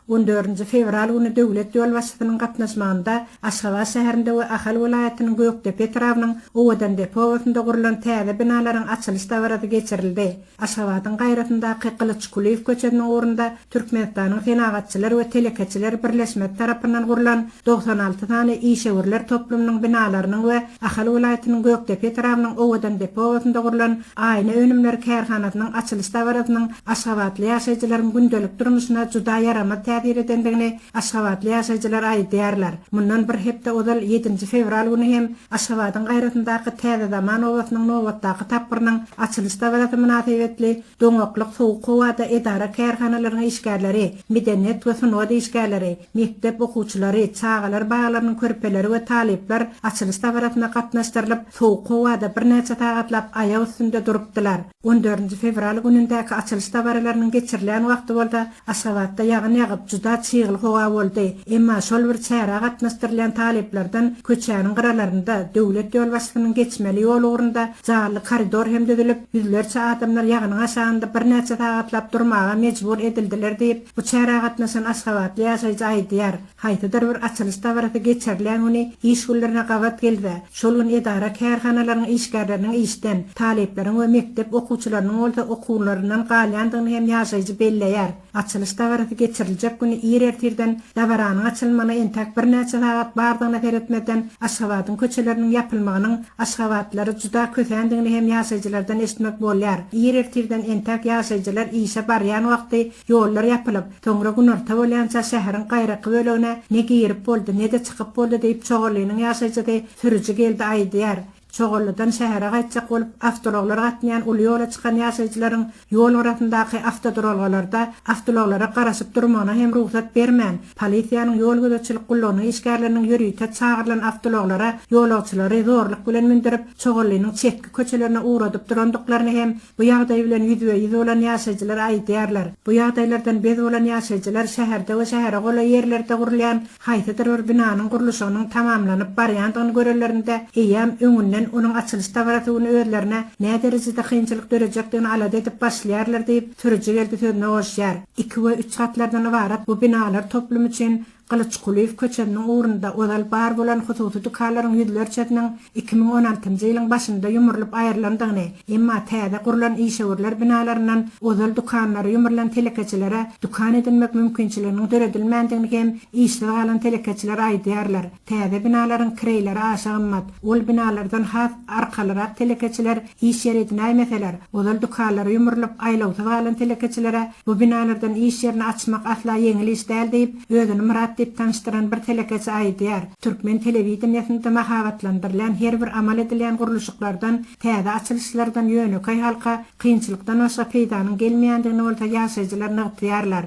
On dördünji fewral güni döwlet ýolbaşçysynyň gatnaşmagynda Aşgabat şäherinde we Ahal welaýatynyň Gökdepe etrabynyň Owadandepe obasynda gurlan täze binalaryň açylyş dabarasy geçirildi. Aşgabadyň gaýrasyndaky Gylyç Kulyýew köçesiniň ugrunda Türkmenistanyň Senagatçylar we telekeçiler birleşmesi tarapyndan gurlan 96 sany işewürler toplumynyň binalarynyň we Ahal welaýatynyň Gökdepe etrabynyň Owadandepe obasynda gurlan Aýna önümleri kärhanasynyň açylyş dabarasynyň aşgabatly ýaşaýjylaryň gündelik durmuşyna juda ýaramaz täsir edendigini aşgabatly ýaşaýjylar aýdýarlar. Mundan bir hepde ozal ýedinji fewral güni hem Aşgabadyň gaýrasyndaky Täze Zaman obasynyň nobatdaky tapgyrynyň açylyş dabarasy mynasybetli doňaklyk sowuk howada edara-kärhanalaryň işgärleri, medeniýet we sungat işgärleri, mekdep okuwçylary, çagalar baglarynyň körpeleri we talyplar açylyş dabarasyna gatnaşdyrylyp, sowuk howada birnäçe sagatlap aýak üstünde durupdylar. On dördünji fewral günündäki açylyş dabaralarynyň geçirilýän wagty bolsa Aşgabatda ýagyn ýagyp, juda çygly howa boldy. Emma şol bir çärä gatnaşdyrylýan talyplardan köçäniň gyralarynda, döwlet ýolbaşçysynyň geçmeli ýol ugrunda janly koridor hem düzülip, ýüzlerçe adamlar ýagynyň aşagynda birnäçe sagatlap durmaga mejbur edildiler diýip, bu çärä gatnaşan aşgabatly ýaşaýjy aýdýar. Haýsydyr bir açylyş dabarasy geçirilýän güni iş günlerine gabat gelse, şol gün edara-kärhanalaryň işgärleriniň işden, talyplaryň we mekdep okuwçylarynyň bolsa okuwlaryndan galýandygyny hem ýaşaýjy belleýär. Açylyş dabarasy geçiriljek güni ir ertirden dabaranyň açylmagyna entäk birnäçe sagat bardygyna seretmezden Aşgabadyň köçeleriniň ýapylmagynyň aşgabatlylary juda kösändigini hem ýaşaýjylardan eşitmek bolýar. Ir ertirden entäk ýaşaýjylar işe barýan wagty ýollar ýapylyp, Soňra günorta bolýança şäheriň gaýraky bölegine ne girip boldy, ne-de çykyp boldy diýip, Çoganlynyň ýaşaýjysy sürüji Geldi aýdýar. Çoganlydan şähere gaýtjak bolup, awtoulaglar gatnaýan uly ýola çykan ýaşaýjylaryň ýol gyrasyndaky awtoduralgalarda awtoulaglara garaşyp durmagyna hem rugsat bermän, polisiýanyň ýol gözegçilik gullugynyň işgärleriniň ýörite çagyrylan awtoulaglara ýolagçylary zorluk bilen mündürip, Çoganlynyň çetki köçelerine ugradyp durandyklaryny hem Bu ýagdaý bilen ýüzbe-ýüz bolan ýaşaýjylar aýdýarlar. Bu ýagdaýlardan bez bolan ýaşaýjylar şäherde we şähere golaý ýerlerde gurulýan haýsydyr bir binanyň gurluşygynyň tamamlanyp barýandygyny görenlerinde eýýäm öňünden onuň açylyş dabarasy güni özlerine näderejede kynçylyk dörejekdigini alada edip başlaýarlar diýip, sürüji Geldi sözüne goşýar. Iki we üç gatlardan ybarat bu binalar toplumy üçin Gylyç Kulyýew köçesiniň ugrunda ozal bar bolan hususy dükanlaryň ýüzlerçesiniň 2016-njy ýylyň başynda ýumrulyp aýrylandygyny, emma täze gurlan işewürler binalaryndan ozal dükanlary ýumrulan telekeçilere dükan edinmek mümkinçiliginiň döredilmändigini hem işsiz galan telekeçiler aýdýarlar. Täze binalaryň kireýleri aşa gymmat. Ol binalardan has arkalyrak telekeçiler iş ýeri edinäýmeseler, ozal dükanlary ýumrulyp, aýlawsyz galan telekeçilere bu binalardan iş ýerini açmak asla ýeňil iş däl diýip, özüni Myrat diýip tanyşdyran bir telekeçi aýdýar. Türkmen telewideniýesinde mahabatlandyrylýan her bir amal edilýän gurluşyklardan, täze açylyşlardan ýönekeý halka kynçylykdan başga peýdanyň gelmeýändigini bolsa ýaşaýjylar nygtaýarlar.